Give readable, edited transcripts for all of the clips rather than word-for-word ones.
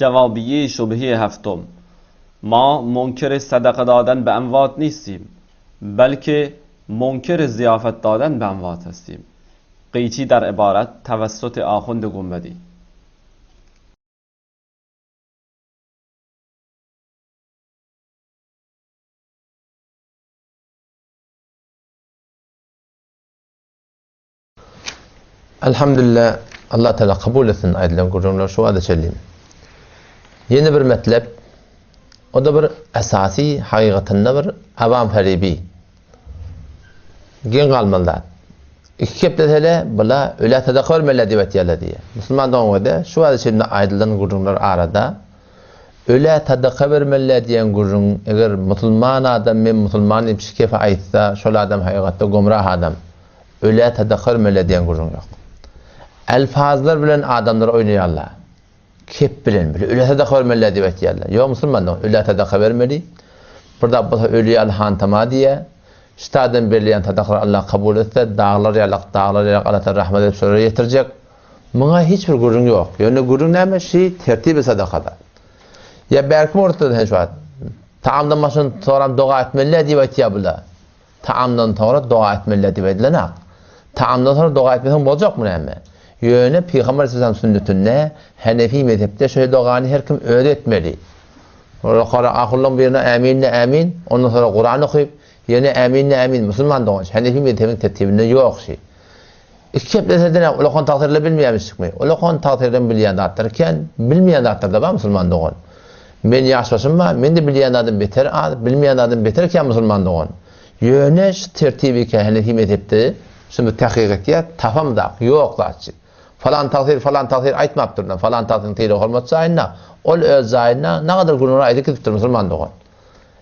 جوابیه شبهه هفتم ما منکر صدقه دادن به اموات نیستیم بلکه منکر ضیافت دادن به اموات هستیم قیچی در عبارت توسط آخوند گنبدی Elhamdülillah Allah Teala kabul etsin aýdylan gürrüňler şu wada çenli. Ýene bir metlep o da bir esasy hakykatynda bir awam feribi. Geň galmaly zat. Iki keplesele bula ölä sadaka bermeli diýip aýtýarlar diýýär. Musulman dogan-gardaş şu wada çenli aýdylan gürrüňler arada ölä sadaka bermeli diýen gürrüň eger musulman adam men musulman diýip şu kefe aýtsa şol adam hakykatda gomrah adam. Ölä sadaka bermeli diýen gürrüň ýok. Elfazlar bilen adamlar oýnaýarlar. Kep bilen bile ölä sadaka bermeli diýip aýtýarlar. Ýok musulman dogan ölä sadaka bermeli. Bir zat bolsa öli ýaly hantama diýýär. Şitadan berilýän sadakalar Allah kabul etse, daglar ýalak, daglar ýalak Allah Taala rahmet edip şolara ýetirjek. Muňa hiç bir gürrüň ýok. Ýöne gürrüň näme? Şi tertibi sadakada. Ýa belki ortada sen şu wagt taamdan başyn soram doga etmeli diýip aýtýar bular. Taamdan soňra doga etmeli diýip aýdylanak. Taamdan soňra doga etmeseň boljakmy näme? Ýöne Pygamber aleyhisselam sünnetinde Hanefi mezhepde şeýle dogany her kim özi etmeli. Ýokary ahullaň birine ämin-de ämin, ondan soňra Kuran okyp, ýene ämin-de ämin, musulman dogan, Hanefi mezhebiň tertibinde ýok şi. Iki geplesedenem näme, ulakan tagtyrlar bilmeýärmişikmi? Ulakan tagtyrdan bilýän zatlar kän, bilmeýän zatlar-da bar musulman dogan. Men ýaşbaşym bar, men-de bilýän zadym beter az, bilmeýän zadym beter kän musulman dogan. Ýöne şu tertibi Hanefi mezhepde şuny takyk etýär, tapamzak, ýok zat şi. Falan tagsyr, falan tagsyr aýtmapdyrlar. Falan tagsyryň sylag hormat jaýynda, ol öz jaýynda nagadyr gününi aýdyp gidipdir musulman dogan.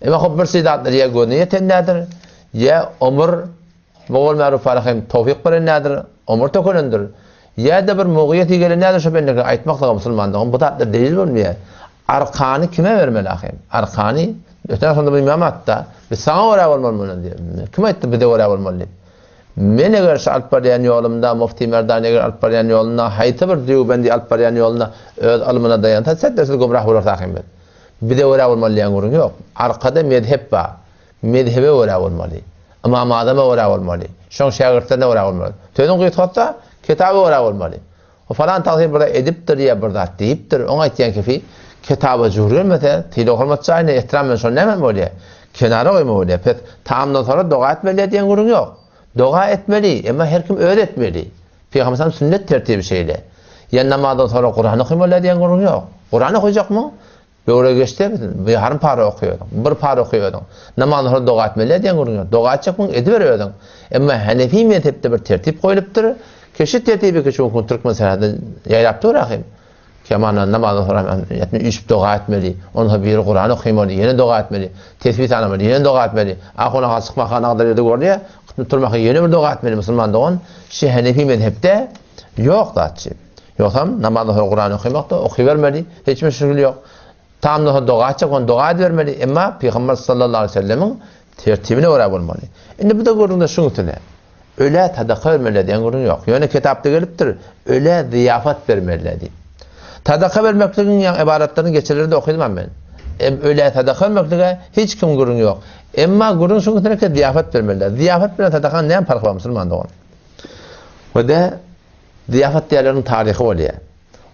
Emma hop bir şey zatlar ýa gözüne ýeten däldir, ýa omur Mogol Märuf hem towfyk beren däldir, omur tökelendir. Ýa-da bir mugyýeti gelen däldir şo bendege aýtmaklyga musulman dogan bu zatlar delil bolmaýar. Arkany kime bermeli ahym? Arkany öten agşamda bir imam atda, biz saňa görä bolmaly mundan diýip. Kim aýtdy bize görä bolmaly diýip? Men eger şu alyp barýan ýolumda, Mufti Merdan eger alyp barýan ýolunda, haýsy bir Dewbendi alyp barýan ýolunda öz ylmyna daýansa, setdesiz gümrah bolarys ahym biz. Bize görä bolmaly diýen gürrüň ýok. Arkada mezhep bar. Mezhebe görä bolmaly. Ymam Azama görä bolmaly. Şoň şägirtlerine görä bolmaly. Sözüň gysgasy, kitaba görä bolmaly. O falan tagsyr bir zat edipdir ýa bir zat diýipdir, oň aýtýan kefi kitaba jür gelmese, sylag-hormat jaýyna ehtiram bilen şony näme bolýar? Kenara goýma bolýar. Pes, taamdan soňra doga etmeli diýen gürrüň ýok. Doga etmeli, emma her kim özi etmeli. Pygamber sallam sünnet tertibi şeýle. Ýa namazdan soňra Kuran okymaly diýen gürrüň ýok. Kuran okajakmyň? Böwre geçse, bir ýarym para oky özüň, bir para oky özüň. Namazdan soňra doga etmeli diýen gürrüň ýok. Doga etjekmiň, ediber özüň. Emma Hanefi mezhepde bir tertip goýlupdyr. Keşi tertibi ki şu gün türkmen säherde ýaýrap dur ahim. Kemana namazdan soňra ýatmy üýşüp doga etmeli. Ondan soň biri Kuran okymaly, ýene doga etmeli. Tesbih sanamaly, ýene doga etmeli. Ahun aga çykmaka nagdar ýerde görünýär. Turmaka ýene bir doga etmeli musulman dogan. Şu Hanefi mezhepde ýok zatçy. Ýogsam namazdan soň Kuran okamakda okybermeli, hiç müşgil ýok. Tamdan soň doga etjek, ony doga edibermeli. Emma Pygamber sallallahu aleyhi ve sellemiň tertibine görä bolmaly. Indi bu da gürrüňde şuň üstüne. Ölä sadaka bermeli diýen gürrüň ýok. Ýöne kitapda gelipdir, ölä zyýafat bermeli diýip. Sadaka bermekligiň ýa ybaratlaryny geçenlerde okadym men. Em ölä sadaka bermeklige hiç kim gürrüň ýok. Emma gürrüň şuň üstüne ki zyýafat bermeli. Zyýafat bilen sadakanyň näme parhy bar musulman dogan? We de Zyýafat diýerleriň taryhy bolýar.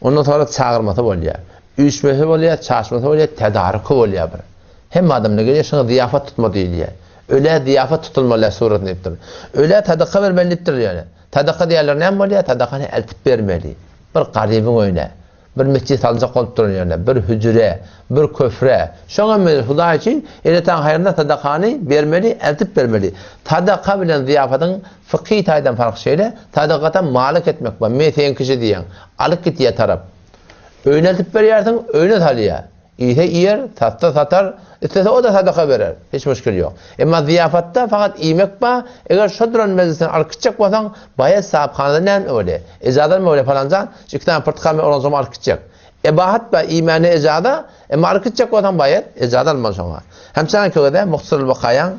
Ondan soňra çagyrmasy bolýar. Üýşmesi bolýar, çaşmasy bolýar, tedaryky bolýar bir. Hemme adamlar gelýär, şoňa zyýafat tutma diýilýär. Ölä zyýafat tutulmaly suratyny diýipdir. Ölä sadaka bermeli diýipdir ýöne. Sadaka diýerler näme bolýar? Sadakany eltip bermeli. Bir garybyň öýüne. Bir metjit saljak bolup duran ýerine, bir hüjre, bir köfre. Şoňa men Hudaý üçin ene-ataň haýryna sadakany bermeli, eltip bermeli. Sadaka bilen zyýapatyň fykhy taýdan parhy şeýle, sadakada malyk etmek bar, men seň kişi diýýäň, alyp gitýär tarap. Öýüne eltip berýärsiň, öýüne salýar. Iýse iýer, satsa satar, islese o-da sadaka berer. Hiç müşgil ýok. Emma zyýafatda fakat iýmek bar, eger şo duran mejlisden alyp gitjek bolsaň, baýat sahyphanada näme bolýar? Ejaza alma bolýar palanjan, şu iki sany pyrtykal men olansoň alyp gitjek. Ebahat bar, iýmäne ejaza, emma alyp gitjek bolsaň baýat, ejaza almaly şoňa. Hemçeňe kögede Muhtasarul Wakaýaň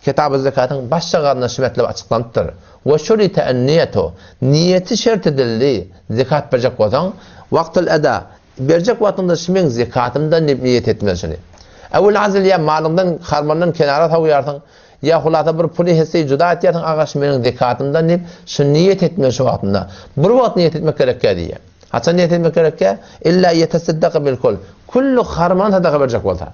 Kitabu Zekatyň başjagazynda şu metlep açyklanypdyr. We şurite en-niýetu, niýeti şert edildi, zekat berjek bolsaň, wagtul eda, Berjek wagtyňda şu meň zekatymdan diýip niýet etmeli şuny. Ewwel azil ýa malyňdan, harmandan kenara sowýarsyň, ýa hulasa bir puly hesseý juda etýärsiň, aga şu meniň zekatymdan diýip, şu niýet etmeli şu wagtynda. Bir wagt niýet etmek gerekýär diýýär. Haçan niýet etmek gerekýär? Illa ýeteseddaka bil kul. Külli harmany sadaka berjek bolsa.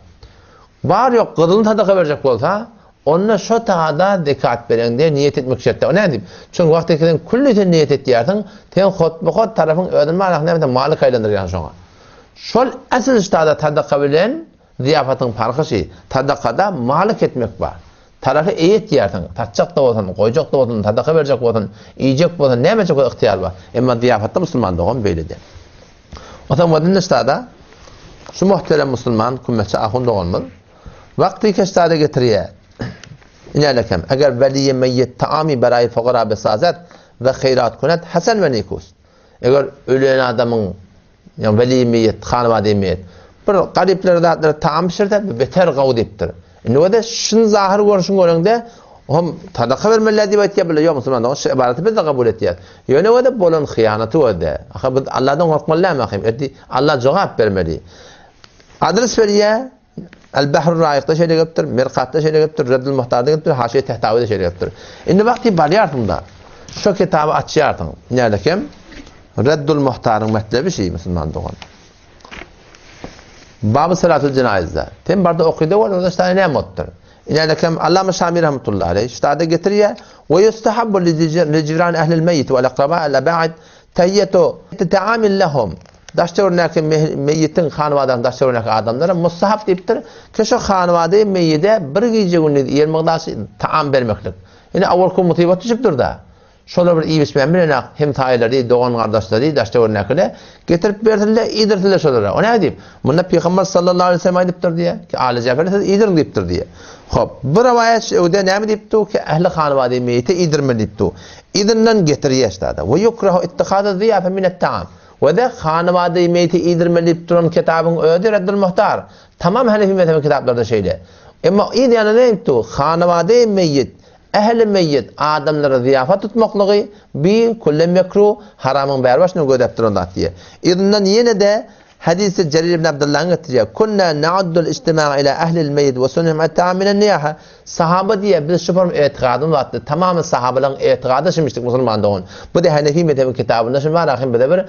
Bar ýok gyzylyny sadaka berjek bolsa, onda şo tagada zekat bereňde niýet etmek şert däl. O nädip? Çünki wagt eke sen külli sen niýet etýärsiň, sen hotba-hot tarapyň özüni manasyny näme malik aýlandyrýaň şoňa. Şol asyl ştada sadaka bilen zyýapatyň parhy şi, sadakada malik etmek bar. Tarapy eýe etýärsiň, satjak-da bolsun, goýjak-da bolsun, sadaka berjek bolsun, iýjek bolsun, näme etjek bolsa ygtyýar bar. Emma zyýafatda musulman dogan beýle däl. Onsoň Madina ştada şu muhterem musulman kümmetçi ahun doganymyz wagty keştada getirýär. Inälekem, eger weliýe meýit taami beraý fugara besazat we heýrat kunet hasan we nikus. Eger ölen adamyň ýa weliýe meýit, hanawada meýit bir garyplara zatlara taam bişirse, bu beter gawy diýipdir. Indi o-da şun zahyr görnüşini göreňde, Hom sadaka bermeliler diýip aýtýar bile, ýok musulman dogan, şu ybaraty biz-de kabul etýäris. Ýöne o-da bolan hyýanaty o-da. Aha biz Allahdan gorkmaly dälmi ahym? Erdi Allah jogap bermeli. Adres berýär. El-Bahrur Raýykda şeýle gelipdir, Mirkatda şeýle gelipdir, Reddül Muhtarda gelipdir, Haşiýe Tehtawyda şeýle gelipdir. Indi wagty barýarsyň-da, şu kitaby açýarsyň. Näde kim? Reddül Muhtaryň metlebi şi musulman dogan. Baby Salatul Jenaizde. Tem barda okyda bol, orada ştaýa näme otdur. Inälekem Allama Şami rahmetullahi aleyh ştada getirýär. We yustahabbu li jiran ehlil meýit we akraba al abaid tahiyyatu ta'amil lahum. Daş töweregindäki meýitiň hanwadaň daş töweregindäki adamlara mustahap diýipdir. Ki şu hanwady meýide bir gije gündiz iýer mygdaşy taam bermeklik. Ine awalky musybat düşüpdir da. Şolar bir iýip-içmän bilenak, hemsaýalary, dogan-gardaşlary, daş-töweregindäkiler getirip bersinler, iýdirsinler şolara. O näme diýip? Munda Pygamber sallallahu aleýhi we sellem aýdypdyr diýýär, ki, Aly Jäfere siz iýdiriň diýipdir diýýär. Hop, bu rowaýat şu öwde näme diýipdi? Ki, ähli hanawady meýite iýdirmeli diýipdi. Yzyndan getirýär ştada. We ýukrahu ittihadu ziýafe minet-taam. We-de hanawady meýite iýdirmeli diýip duran kitabyň özi Reddül Muhtar. Tamam Hanefi mezhebi kitaplarda şeýle. Emma yz ýany näme diýipdi? Hanawady meýit Ähli meýit adamlara zyýafat tutmaklygy bi külle mekruh, haramyň bäri başyny gözläp duran zat diýýär. Yzyndan ýene-de hadysy Jerir ibn Abdyllanyň getirýär, Kunna na'uddul ijtima'a ila ählil meýit we sunhum at-ta'am minen niýaha. Sahaba diýýär, biz şu form etigadymyz bardy, tamamy sahabalaryň etigady şumyşdyk musulman dogan. Bu-da Hanefi mezhebiň kitabynda şu bar ahym bize bir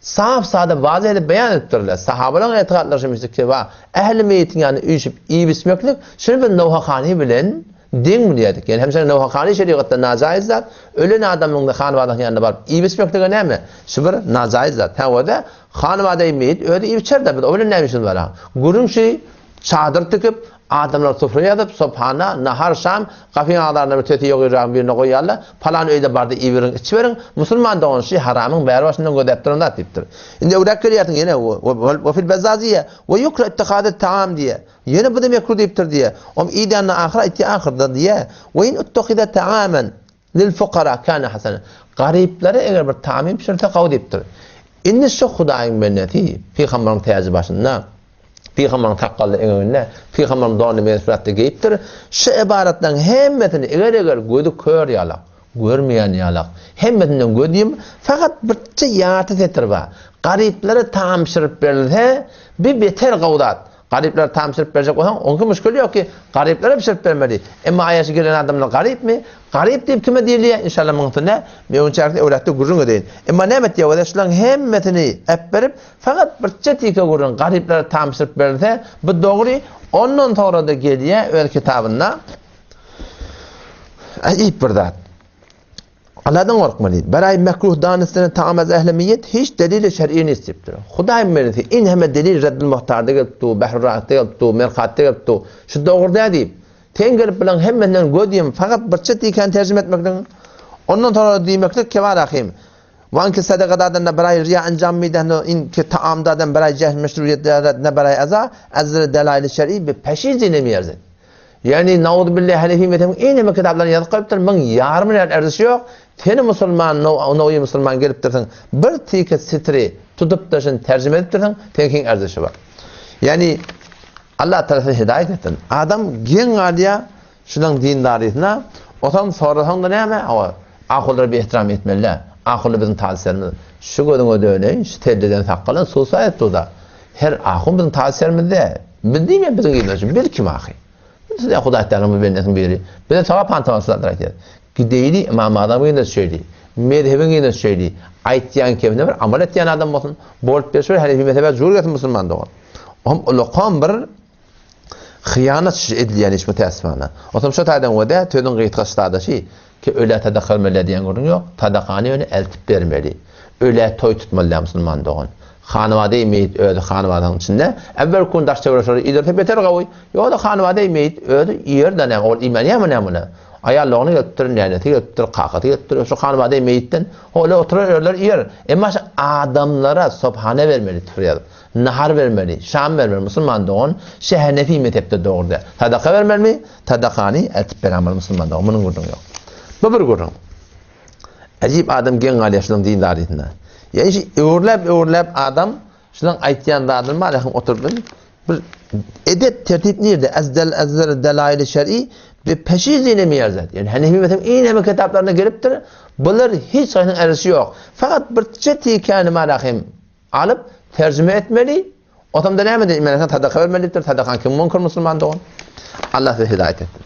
sap-sada wazy edip beýan edipdirler. Sahabalaryň etigatlary şumyşdyk ki, wa ähli meýitiň ýanyna üýşüp iýip-içmeklik şuny biz nowhahany bilen Deň bilýärdik. Ýöne hemşire nowhahany şerigatda najaýyz zat, ölen adamyň-da hanwadasynyň ýanyna baryp iýip-içmeklige näme? Şu bir najaýyz zat. Hä, o-da hanwadaýy meýit özi iýip-içer-dä, biz o bilen näme işimiz bar-a? Gürrüň şi, çadyr tikip, adamlar sufra ýazyp, sobhana, nahar, şam, gapyň agzarynda bir tösi ýogyragyň birine goýýarlar, palan öýde barda iýiberiň, içiberiň, musulman dogan şi haramyň bäri başyndan gözläp duran zat diýipdir. Indi öwräk gelýärsiň ýene, we fil Bezzaziýe, we ýukra ittihazet taam diýýär. Ýene bu-da mekruh diýipdir diýýär. Om idände ahyr aýtýar ahyrda diýýär, We in uttuhiza ta'aman lil fukara kana hasana. Garyplara eger bir taamyn bişirse gowy diýipdir. Indi şu Hudaýyň bendesi pygamberiň täji başynda, pygamberiň sakgaly eňeginde, pygamberiň donuny mezburatda geýipdir. Şu ybaratlaryň hemmesini eger-eger gözi kör ýalak, görmeýän ýalak, hemmesinden göz ýum, fakat birje ýarty setir bar. Garyplara taam bişirip berilse, bi beter gowy zat. Garyplara taam bişirip berjek bolsaň, oňki müşgil ýok ki, garyplara bişirip bermeli. Emma aýaşy gelen adamlar garypmy? Garyp diýip kime diýilýär? Inşallah muňsine öňçäkde öwrätde gürrüň edeýin. Emma näme etýär wada şularyň hemmesini äpberip, fakat birje tike gürrüň garyplara taam bişirip berilse, bu dogry. Ondan soňra-da gelýär öz kitabynda aýyp bir zat. Allahdan gorkmaly. Beraý mekruh danistene taam az ehli meýit hiç delili şer'i nist diýipdir. Hudaý melisi in heme delil Reddül Muhtarda gelip du, Behrü Rahatda gelip du, Merkatda gelip du. Şu dogry däl diýip. Sen gelip bilen hemmesinden göz ýum, fakat birçe diýken terjime etmekligiň. Ondan sonra diýmeklik kebar ahim. Wanki sadakadadan ne beraý riýa enjam midehne in ki taamdadan beraý jehl meşruiyet ne beraý aza azr delail şer'i bi peşizi nemiyerzi. Ýagny nauzubilla Hanefi mezhebiň iň hemme kitaplaryny ýazyp goýupdyr, muň ýarymyna ýaly erzişi ýok, seni musulman nowy musulman gelipdirsiň, bir tike sitri tutup-da şuny terjime edipdirsiň, seňkiň erzişi bar. Ýagny Allah Tagala size hidaýat etsin. Adam geň galýar şulaň dindarysyna, otam sorasaň-da näme, hawa, ahullara bir ehtiram etmeli-dä, ahullar biziň talyplarymyz. Şu gözüňe döneýin, şu telleden sakgalan susa et duda. Her ahun biziň tazy serimizde. Biz diýmeýän biziň yzymyzda. Biz kim ahy? Biz size Hudaý Taganyň bir bendesiniň biri. Bize sogap pantawan sizler aýtýar. Gideýli Ymam Azam yzyna düşeýli. Mezhebiň yzyna düşeýli. Aýtýan kemine bir amal etýän adam bolsun. Bolup berşi bir Hanefi mezhebe jur gelsin musulman dogan. Ohm ulakam bir hyýanat edilýän iş mütäessifana. Otam şo taýdan wede sözüň gysga ştadaşy ki ölä sadaka bermeli diýen gürrüň ýok. Sadakany ýöne eltip bermeli. Ölä toý tutmaly däl musulman dogan. Hanwada meýit özi hanwadanyň içinde. Äwwel kun daş töwerek şolar iýdirse beter gawy. Ýogsa hanwada meýit özi iýer da näme ol iýmän ýa näme muny. Aýal dogany gelipdir, nänesi gelipdir, kakasy gelipdir. Şu hanwada meýitden hole oturar özleri iýer. Emma şu adamlara sobhane bermeli tüfür ýazyp. Nahar bermeli, şam bermeli musulman dogan şe Hanefi mezhepde dogry däl. Sadaka bermelimi? Sadakany eltip berämeli musulman dogan. Munuň gürrüňi ýok. Bu bir gürrüň. Ajyp adam geň galýar şunuň dindarysyna. Ýa işi öwürläp öwürläp adam şunuň aýtýan zadyny bar ýa oturyp bir edep tertip nirde? Ezdel ezdel delail şer'i bi peşizine mi ýerzet. Ýani Hanefi mezhebiň iň näme kitaplaryna gelipdir. Bular hiç haýsynyň erişi ýok. Fakat bir çetikany marahim Alyp, terjime etmeli. Otamda näme diýip, men sadaka bermeli diýipdir. Sadakany kim munkar musulman dogan? Allah size hidaýet etsin.